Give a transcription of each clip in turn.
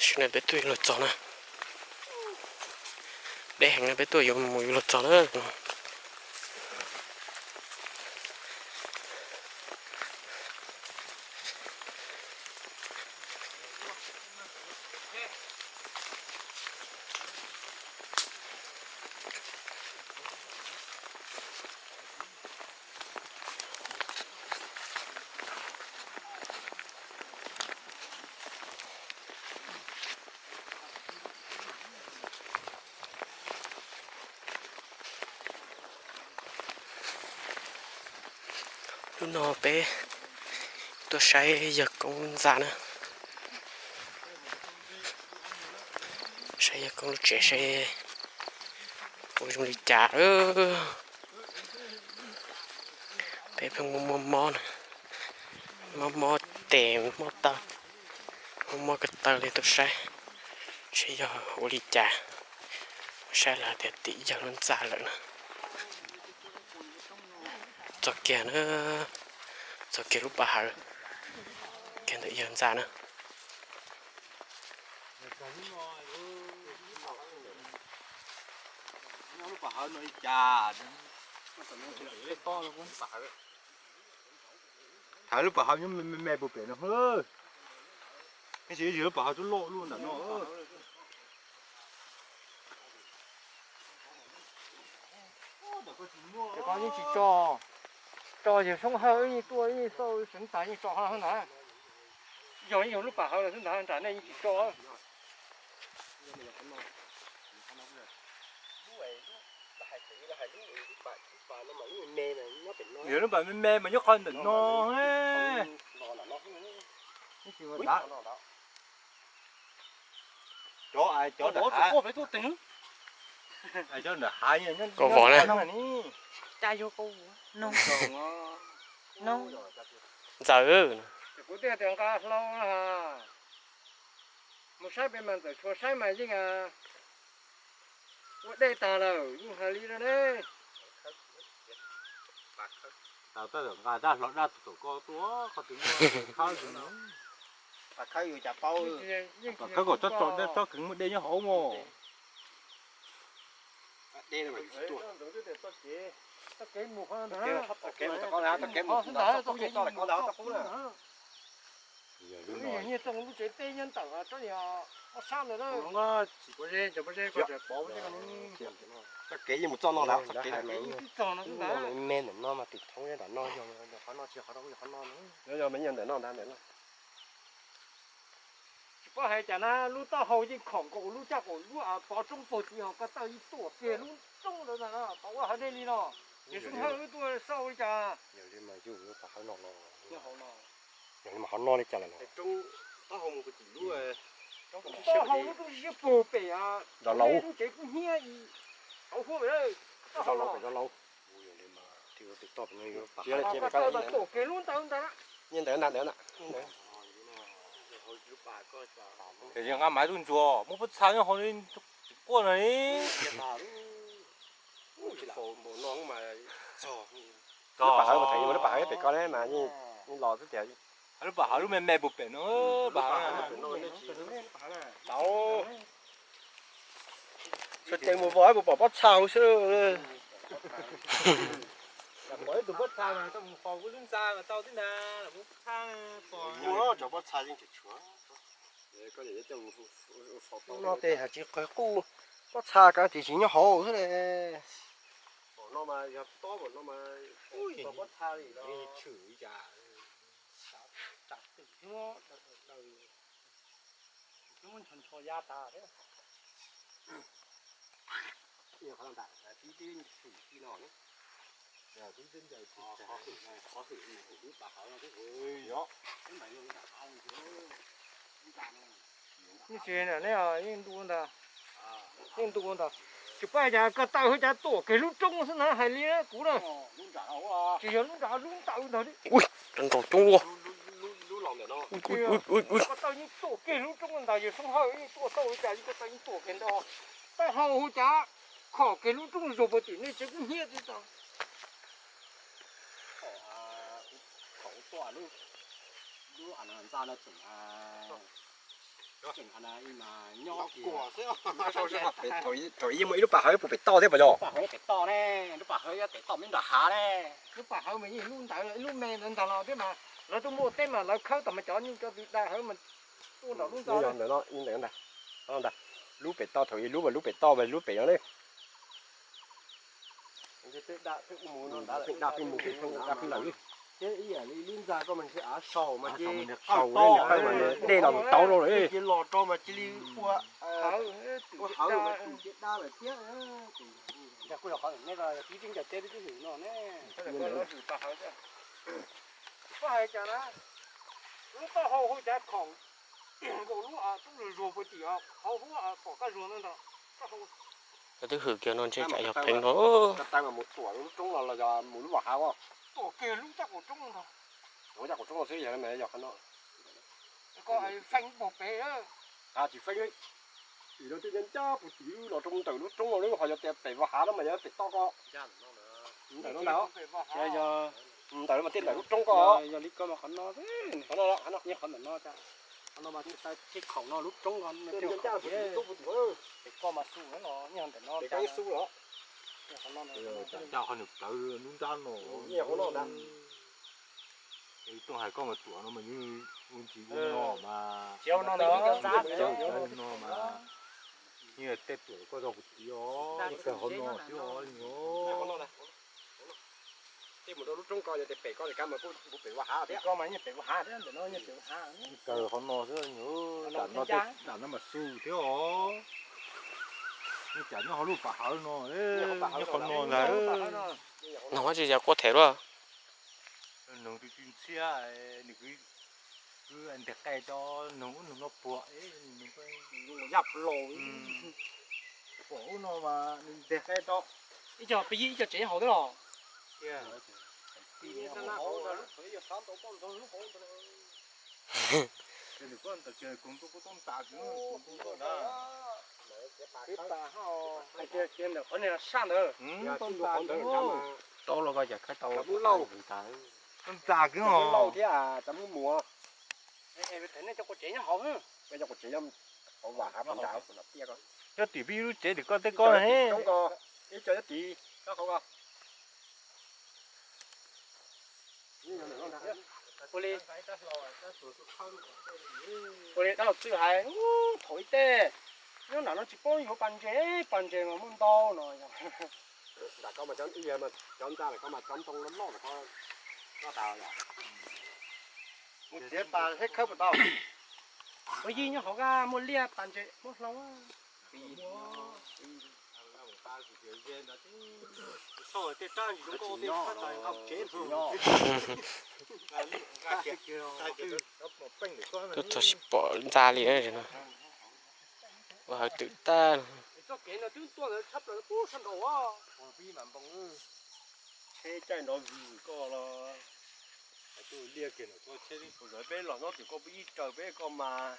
Tam sim no peb tuaj yuav luag txog na. Deb heev na, peb tuaj yuav mus yuav luag txog na. Hnub no peb tuaj saib yawg koob ntxa na. Saib yawg koob lub tsev saib puas zoo li cas. Peb pheej muaj muaj mob na, mob mob tes mob taw, muaj mob ko taw li tuaj saib, saib yog ua li cas. Saib lawv tias tim yawg lub ntxa lawm na. Txog kiag na, txog kiag lub pas hawv kiag ntawm yawg ntxa na. Thaum lub pas hawv nyob me me puag pem no, tab sis lub pas hawv twb loj luaj ntawm no. Ces koj yeej tsis tso, tso yawg Soob Hawj wb yeej tuaj yeej xauj seev tas yeej tso hauv ntawd. Yog yeej yog lub pas hawv xwb ntag, nram nej yeej tsis tso. Yog lub pas me me mas nyob qhov ntawm no. Cov, cov nram hav, cov nram hav, koj vov na. Ntxawm, kuv tias tias nqa hlau na, mus saib pem mas ntxawm tshua saib mas yeej ua dej tag lawm, yeej hais li no ne. Tau taj nqa dab hlau dab tus thaum koj tuaj qhov twg muaj khawb, khawb yus cas paub. Khawb kom tsob tso dej tsob kheev muaj dej nyob hauv mos. Txoj kev yeej mus txoj no ntag, txoj kev me me ntawm no mas tim thoob nram no, yog qhov no tsis qhov no, yog qhov no. Yog me nyuam ntawm no ntag ntawm no. Tsis paub hais cas na, lub taub hau yeej khom nkaus lub caj qaum lub pov roob puag tid ho ko taw yeej tuam kiag lub roob ntawd ntag, qhov ua hav dej li no. Yawg Soob Hawj wb tuaj xauj li cas. Yog li mas qhov no li cas lawm no. Taub hau lub roob siab puag pem, lub tsev kub hnyiab i, qhov huab pem, taub hau pem zov laus. Ko taw tuam kiag lub ntawd ntag. Ces nqa maiv tuaj ntsuas muab pob txha nyob hauv li tsis quaj no li. Lub pas hawv mas thaum ub lub pas hawv pem koj ne mas yeej los xwb tias. Lub pas hawv lub me me puag pem no. Tau, tsuas ces mus vov puas pom pob txha hauv xwb. Pom ib tug pob txha mas tau mus faus kuv lub ntxa mas tau tib na, lam muab pob txha pom. Cov pob txha yeej tseem tshuav. No tes has tsis qawg quj, pob txha kav tis tsis nyob hauv xwb le. Pob txha li no. Muab ncho ncho ya tas thiab. Yeej tsis, yeej ntu ntag, yeej ntu ntag. Tsis paub cas ko taw hu cas tuam kiag lub roob xwb na, hais li kuv na. Tsis yog lub nram lub ntaw ntag li. Ui, rau nraum coob ua. Ko taw yeej tuam kiag lub roob ntag, yawg Soob Hawj yeej tuaj xauj li cas li ko taw yeej tuam kiag ntag. Taub hau hu cas khom kiag lub roob zog puag tim nej tsev kub hnyiab tib tag. Thaum tuaj lub ntxa no tseem Thaum ub yeej muaj ib lub pas hawv puas pem toj thiab puas yog? Lub pas hawv pem toj ne, lub pas hawv pem toj me nram hav ne. Lub pas hawv mas yeej lub ntawd, ib lub me ntawd ntag los thiab mas lawv tuaj muaj teb mas lawv khawb tom mas cov nyuj cov twm da hawv mas tuaj nram lub ntawd. Lub pem toj thaum ub lub mas lub pem toj mas lub pem no ne. Pheej da pheej mus pheej da pheej lawm li. Thiab ib yam li lub ntxa koj mas ntshe av saum mas ces saum dej los tau rau lawm, ces los rau mas cia li ua hawv mas cia da lawm thiab. Koj hais cas na, lub taub hau hu cas khoom nkaus lub tub zuag zuag puag tim hauv huab pom kaj zuag ntawd ntag. Twb hwm kiag no ntshe tsam yog pheej no. Mus tuam lub roob los yog mus lub vam hav? Tuam kiag lub caj qaum roob ntag. Lub caj qaum roob xwb yog, yog qhov no. Koj feeb puag pem. Tsis feeb, ib no twb ncaj ncaj puag tim los rau ntawm lub roob no, ho yog tias pem vam hav no mas yog pem toj ko. Ntawm no ntag. Ntawm no mas tej ntawm lub roob ko. Yog li ko mas qhov no, qhov no, qhov ntawm no, qhov no mas tsis tau tej khoom no lub roob ko. Pem koj mas xu no, ntawm no pem xu los. Qhov no, qhov nws plawv lub nrab no. Tooj hais koj mas tuam no mas yeej ua ntsis ua no mas, tsis ua no ntag, no mas yeej tej tuam koj zog puag tid os, kawg qhov no xwb os. Tej mus rau lub roob ko yog tias pem koj li kab mas kuj pem vaj hav thiab, koj mas yeej pem vaj hav thiab, ntawm no yeej pem vaj hav. Kawg qhov no xwb, tam no mas xu thiab os. Yeej tsam nyob hauv lub pas hawv no, nyob qhov no ntag. Noog tsis yog quaj them luaj. Noog twb tsis ntxhiab, nws kwv nteg qe rau noog ub noog no puag, yaj laus, pom ub no mas nws nteg qe rau. Ib co peb yib ib co tsev nyob hauv thiab los? Ces nws koj ntawd ces koog tuaj kuj tuaj ntas kwv, koog tuaj ntas. Hais tias ntawm qhov niag sab ntawd, tuaj ntas kwv, rau los koj cas khawb tau lub lauj, tuaj ntas kwv, lauj thiab cov muaj muas. Nej cov quav tsev nyob hauv, nej cov quav tsev nyob hauv vam hav puag nrad, nyob tim peb lub tsev tim koj tej koj ne. Ib co nyob tim koj qhov ko. Ua li, ua li dab laug Txwj hais, thaum ib teg nyob nram no tsis paub yuav pas ntses, pas ntses mas muaj ntau no yog. Nram ko mas cov ntxa nram ko mas cov ntoo loj loj nram ko noj tas yom. Mus txiav pas seb khawb puas tau. Ua yij nyob hauv koj muaj liaj pas ntses muab hlau. Twb txog tsis pom ntxa li no. Ua hawv twm tag. Tsheb caij nrov vwm koj los. Liaj kiag ntawm koj tsheb, peb los nyob tim koj peb ib raws peb koj mas,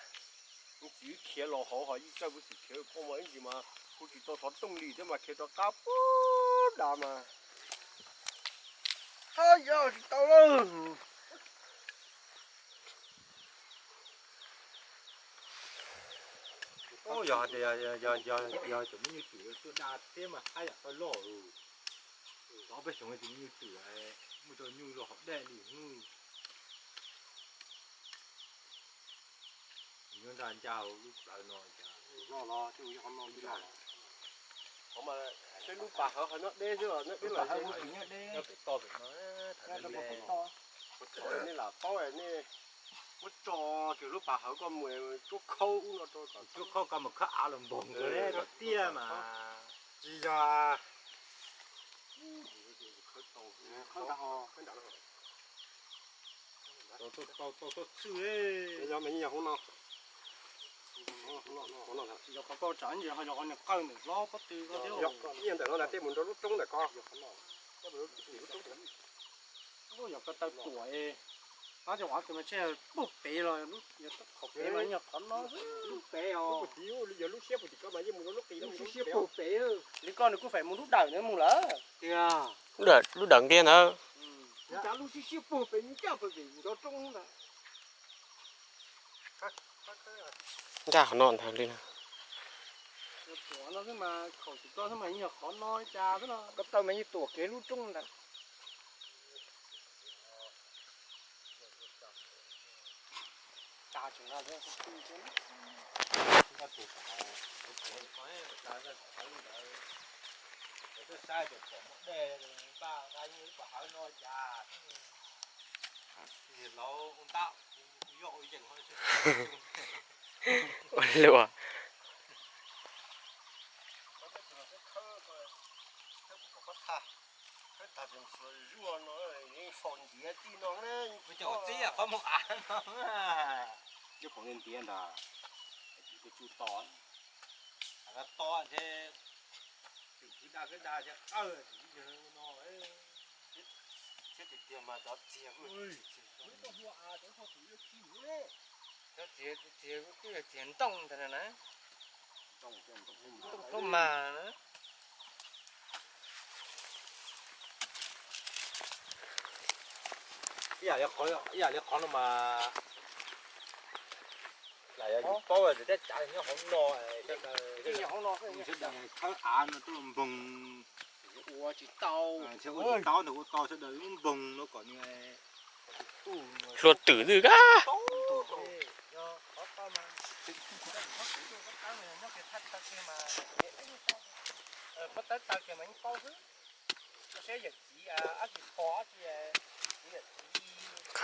ib txwm khiav los hauv ho ib raws peb txwm khiav koj mas ib ntsis mas kuj tsis tau xov tooj li thiab mas khiav rov qab puag dav mas. Hab yog tsis tau lawm. Yog hais tias yog tus me nyuj twm tuaj da thiab mas hab yam tau loj. Xyov peb xyoo tus me nyuj twm muaj cov nyuj los hov dej li. Nyob nrag ncaj hauv lub plawv no cas. Qhov mas seb lub pas hawv qhov nyob deb xwb, nyob deb los nyob pem toj pem no. Nej lam paub nej muab tso kiag lub pas hawv koj mus cuab khaub ub no rau, cuab khaub koj mus khawb av los npoog rau tiaj mas. Tsis yog. Tau txhwj. Yog mas yog hauv no. Yog qhov koj tsam ntsis ho yog qhov niag qawj ntawm hlob pob tw ko thiab. Ntawm no tej mus rau lub roob ntawm ko. Yog ko taw tuam es, ab cov uav kws mas tseg puag pem los yog qhov pem mas yog qhov no xwb. Lub pem os, yog lub siab puag tim ko mas yeej mus rau lub qis, lub siab puag pem. Li koj nws kuj feem mus lub dawm ntawd mus lawm. Tiag, lub dawm ntiag ntawd. Lub siab siab puag pem ncaj pem nco roob ntag. Nraj qhov no ntag li no. Koj taw mas yeej tuam kiag lub roob ntawd. Ua luaj. Ntiav ntag, to, da da no, thiab tiag tiag mas cov txiag, cov txiag txiag ntoo ntag na, ntoo mas na. Ib yam li qhov no mas, lam yog yus paub tias tej cav nyob hauv no, sawv daws thawb av no tuaj npoog, ua tsis tau, ua tsis tau ntawm ua tau sawv daws lub npoog no kom nws hlua twm twg kab.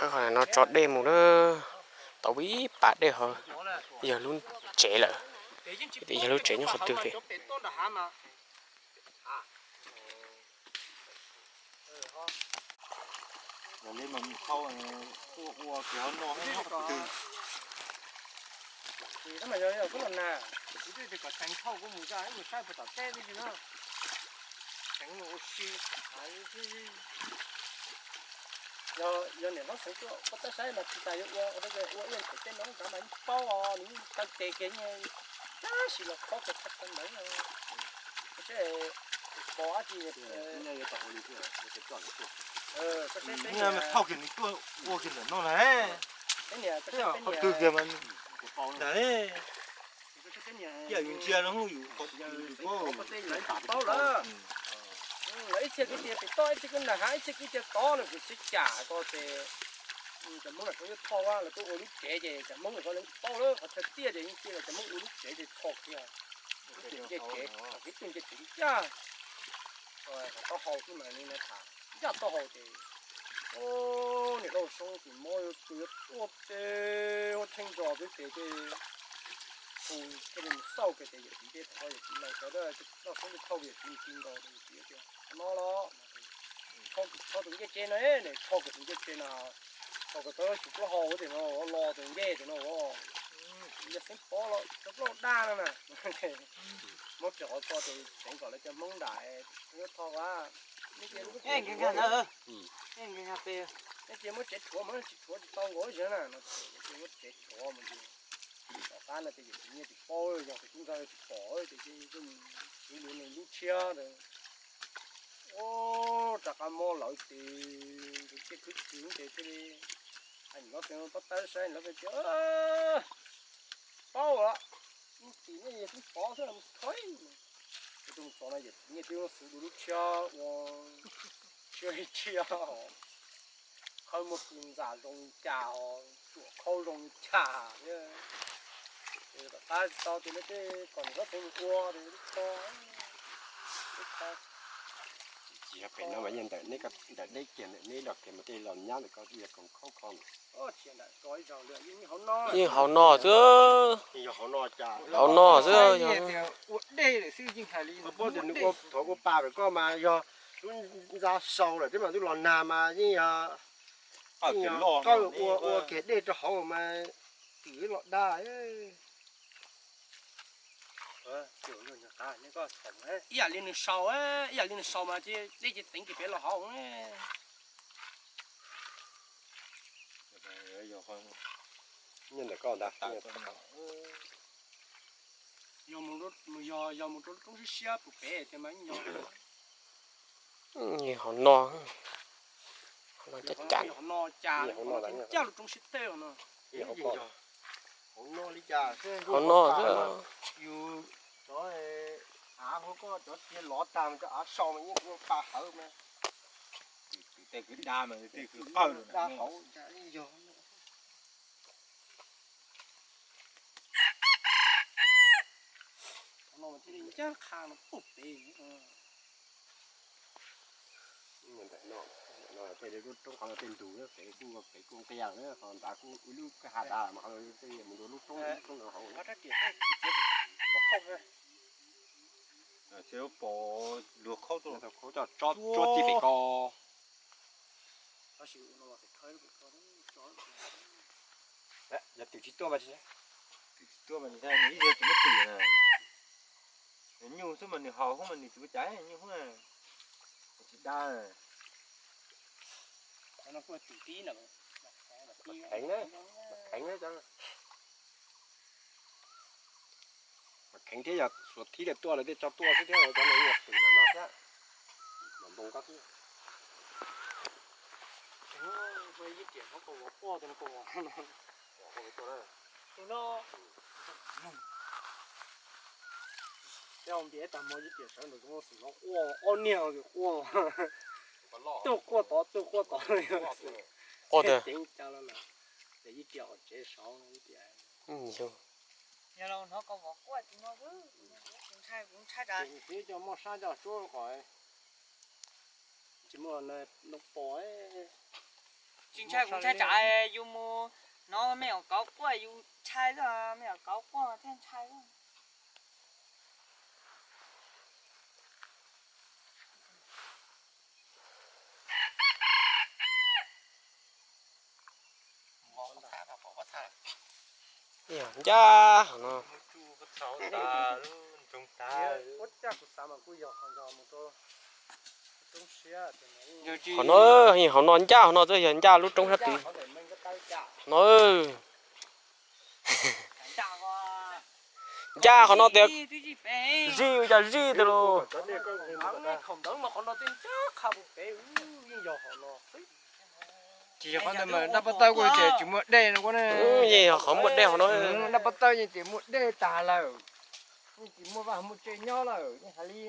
Khawb qhov no tso dej mus lawm, tau ib pas dej ho yawg lub tsev lawm. Yawg lub tsev nyob qhov twg tiag? Yog niam hlob Xeev tuaj pab tab saib mas tsis tas yuav ua ua ib yam pem tej no ntawd mas yeej paub os, nws yeej taw tes kiag, tab sis los paub kiag tag tag ntawd no. Seb pom dab tsi. Thauj kiag nws tuaj ua kiag ntawm no na. Peb niam, qhov twg kiag mas ntag. Ib yam yus ntsia no yus, yus paub, lawv ib txhia kwv tias pem toj, ib txhia kwv nram hav, ib txhia kwv tias tod no, kuv tsis kam ko ces cov Hmoob lawv tseem yuav thauj, lawv tuaj ua lub tsev ces cov Hmoob lawv ko lawv paub lawm, qhov chaw tiaj ces yeej tiaj, cov Hmoob ua lub tsev ces txhos kiag. Lub tsev nce tsev, thaum peb tuaj nce tsev ib yam, taub hau xwb mas nws tham ib yam taub hau ces, niam Lauj Soob tus mob tus yuav tuaj ces muab tsheej ntsos xwb ces, tus thiaj li mus xauj kiag ces yawm txiv thiab thaum ko yawm txiv los sawv daws, Lauj Soob thiaj thauj yawm txiv mus ti nkaus ces yawm txiv tias, qhov no los, thauj tus ncej tsev no, thauj kiag tus ncej tsev no, thauj kiag tau xyuv plaub hau tias no los tus ncej tias no, yog xeeb pov los cov plaub hau daj no na. Muab kiag qhov tso ces tseev kom lawv cov Hmoob nram yuav thauj a, nej cia muab tsev rhuav, nej cia muab tsev rhuav mas tsis rhuav tsis tau nkaus zog na no ces muab tsev rhuav mus ces tom qab no ces yawm txiv nyiaj tsis paub, yog tus tub ntxawg tsis pom ces thiaj mus siv lus nws lub tshiab ntawd. Ua rov qab mob lawm ces tus ciaj khwb khwv ces thiaj li hais niam hlob Xeeb pab tawb saib, niam hlob Xeeb tias, paub lawm, ib txhis nej yog xeeb pov xwb mus thov. Tus txov no yawm txiv nyiaj twb muab xwb lub tshiab ua tshiab li tshiab, qhov muaj tus ntxam zoo li cas, tsuam qhaub zoo li cas thiab. Tom qab tsis tau ces lawv tej kom niam hlob Xeeb mus ua ces lawv tsis tau. Tsis yog pem no mas yog ntawm neb, ntawm neb kiag, ntawm neb los kiag mas tej los nyab ntawm ko yog koom khaub kho. Yeej hauv no xwb. Hauv no xwb. Ua dej xwb yeej hais li, paub tias nws ua thov ua pa pem ko mas yog lub ntxa sau lawm thiab mas twb los nag mas yeej yog, yeej yog qawj ua ua kiag dej rau hauv mas twm los daj. Ib yam li nws sau, ib yam li nws sau mas dej ces teev kiag pem los hauv. Nyob ntawm ko ntag. Yog, yog mus rau lub roob siab siab pem pem tias mas yeej yog. Hauv no, hauv no cas cas, hauv no cas lub roob siab teb no. Hauv no xwb. Yus cov av hauv koj cov cia lov tag mas cov av sau mas yeej ua pa hawv mas. Tej kwv da mas tej kwv qawj da hauv. Yog no mas thiaj li ncaj qha no puag pem. Tej lub roob qhov no tej ntug pem kuj pem kuj nqia na, qhov nrad kuj ib lub kwj ha dav mas qhov no tej mus rau lub roob, lub roob ntawd hauv. Pom luag khaub coj tso txij pem ko. Yog twm tsis tuaj mas tsis, twm tsis tuaj mas tsis, ib yog twm muab twm na. Nws nyuj xwb mas nws haus xwb mas nws tsis ua cas, nyuj xwb tsis da. Kheev na, kheev na cov. Mas kheev thiab, yog xuas thib rau tuaj lawv thiaj tso tuaj xwb thiab, cov no yeej twm ntawm no thiab. Mas npoo koj xwb. Ib tiam no koj vov quaj, tus no koj vov no. Tus no. Npiav tag mo ib tiam sawv ntawm tus no xwm no quaj ob niag quaj. Tuaj quaj tod tuaj quaj tod. Quaj tiag. Ceev cas los lawm. Ces ib tiam qhov tsev saud ib tiam. Yog los hnov koj vov quaj tus no xwb, kuv ntshai, kuv ntshai tas. Ces kuv twb coj muaj sab coj tsuab kom tsis muaj no pom. Tsis ntshai, kuv ntshai tsam yus mus hnov me nyuam kauv quaj yus ntshai xwb, me nyuam kauv quaj thiaj ntshai xwb. Ncaj hauv no. Qhov no, hauv no ncaj hauv no xwb, yog ncaj lub roob sab tid. Qhov no, ncaj qhov no tias zij ua cas zij tiag los. Ces yog qhov ntawd mas dab pab tawb kuj tias tsis muaj dej no. Yeej yog qhov muaj dej hauv no. Dab pab tawb yeej tias muaj dej tag lawm, yeej tsis muaj vaj muaj tsev nyob lawm, yeej hais li.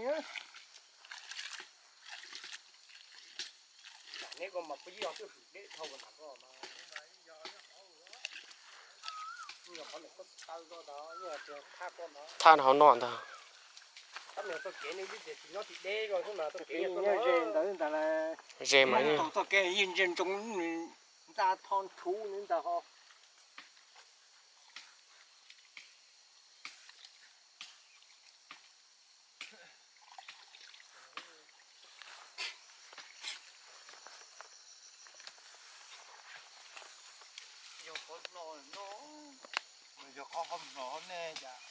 Thaj hauv no ntag. Ze mas ntawd ntag, txoj kev yeej ntse ntsoov ntag ho. Yog qhov hlob no, yog qhov hlob no nej cas.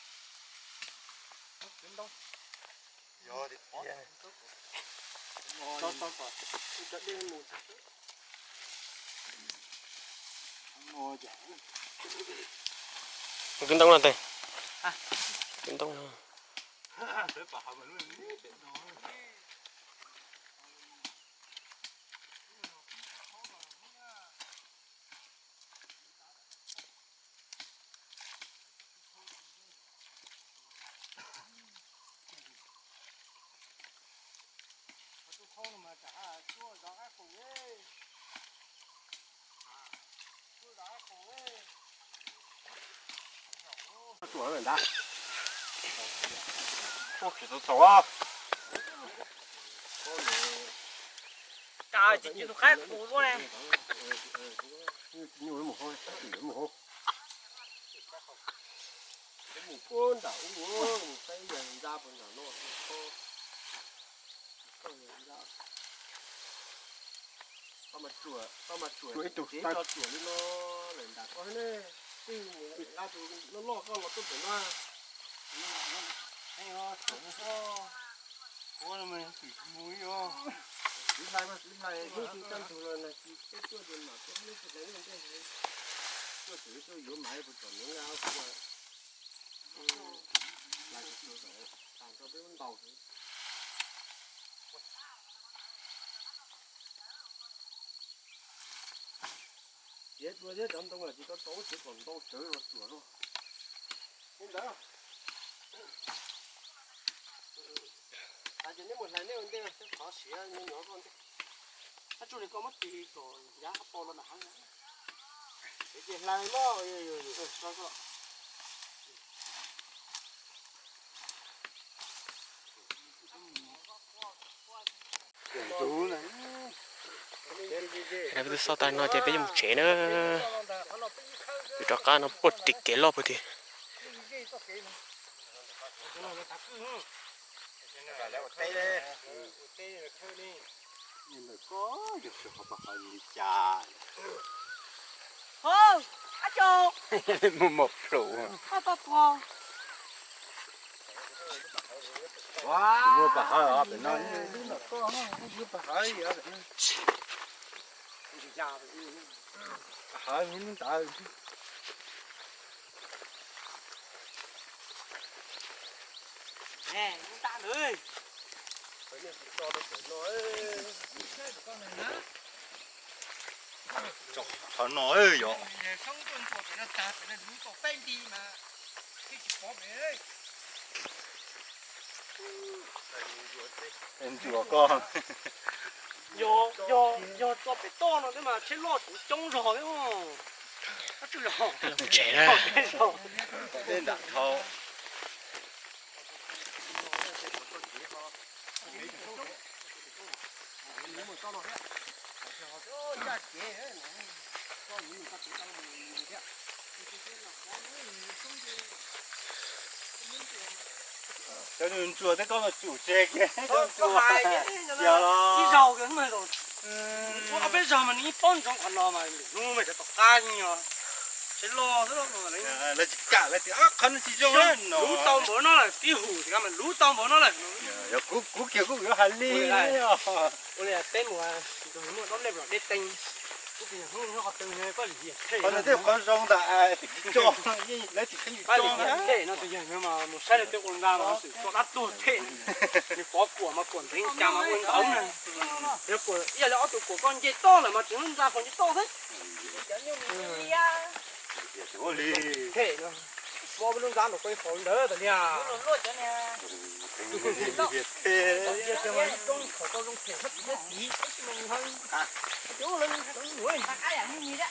Yog tias kwv ntoo no tes, kwv ntoo. Tsuam lawm ntag. Tsis tus qaib qus ua ne. Mus ua nram ub, mus saib yog ntsa puas nram no. Koj mas tsuam, koj mas tsuam ib tug tsev tso tsuam li no lawm nram koj ne. Twb mus nqa tus loj loj koj los tuaj pem no. Txiv hlais mas txiv hlais hnub twg kaj ntug los nag kis peb tuaj ces mam tuaj, hnub twg hlais ntej tuaj tsev tuaj yuav mas puas tsom nev na. Hlais tag rau peb ntaus. Txiav dua thiab cov ntoo los tsis tau tau, txiav kom ntau tsawv los tsuam lauj. Ntawd, ces nej mus hlais nej ua ntej, qhov siav me nyuam koj ntej. Ab tsuj li koj muab tig kom yav pau los nram hav. Ces hlais mog. Peb twb xauj tag no ces peb yuav mus tsev na. Yuav rov qab no puag tim kev loj puag tim. Muaj pam hawv pem no, pam hawv, pam hawv ntawd. Qhov no yog ntsuas koj. Yog, yog, yog tso pem toj no thiab mas tsheb loj kuv coob zog thiab. Tsev na. Tej nram dhau. Cov nws ntsuas tej koj los tsum tseg kiag, cov ntsuas. Ib zaug, ua ob peb zaug mas nws ib pob ntsoov qhov no mas lwm hnub mas cov tom qab yeej yog tsheb loj xwb. Lawv tsis kam, lawv tias qhov no tsis zoo no. Luv tau npaum no lawm, tib hum tias luv tau npaum no lawm. Yog kuv, kuv kiag kuv yuav hais li. Ua li peb mus, muaj dob lej los deb teeb, kuv tias hnub nyob qhov twg koj li thiaj. Qhov no thiaj qhov zoo ntag, tim tsis tso, lawv tsis qhib tsis tso. Them no tus yawg no mas mus saib lawv tej ua ntxa mas xwm tso dab tuag them. Nws pov kuam mas kuam ntev cas mas ua ntawd na. Yog kuam ib yam li ob tug kuam koj nce toj lawm mas tseem lub ntxa pov nce toj xwb. Them no, mob lub ntxa nram koj faus ntawd tas li.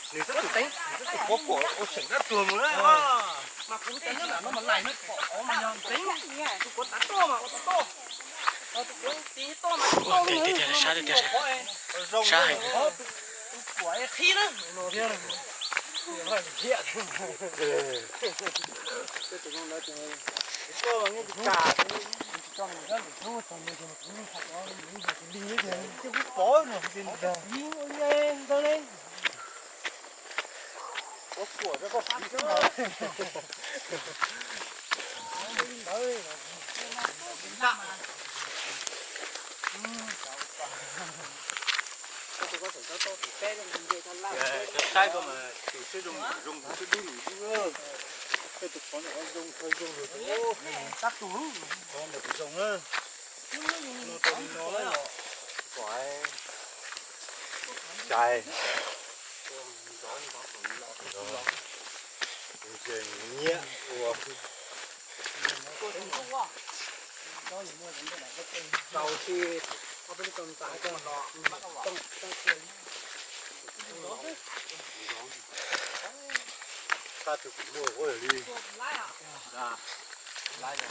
Nws twb tus kuv kuam ua seem dab tuag mus na. Mas kuv cov nyob nram no mas laim no pom qhov mas yog ntxeev. Tus kuv tav toj mas ua tau toj. Tus kuv tis toj mas toj. Sab heev. Tus kuam qhib na. Saib koj mas tus sib zoo zoo tus sib dub num dub. Tej tus qhov no zoo kawg zoo lawm. Qhov ntawd kuv zoo na. No tau li no na. Kom cais. Nyiam ua. Tau si, ob peb lub tau ntxa coj los. Txhaj tus kuv muaj ua li.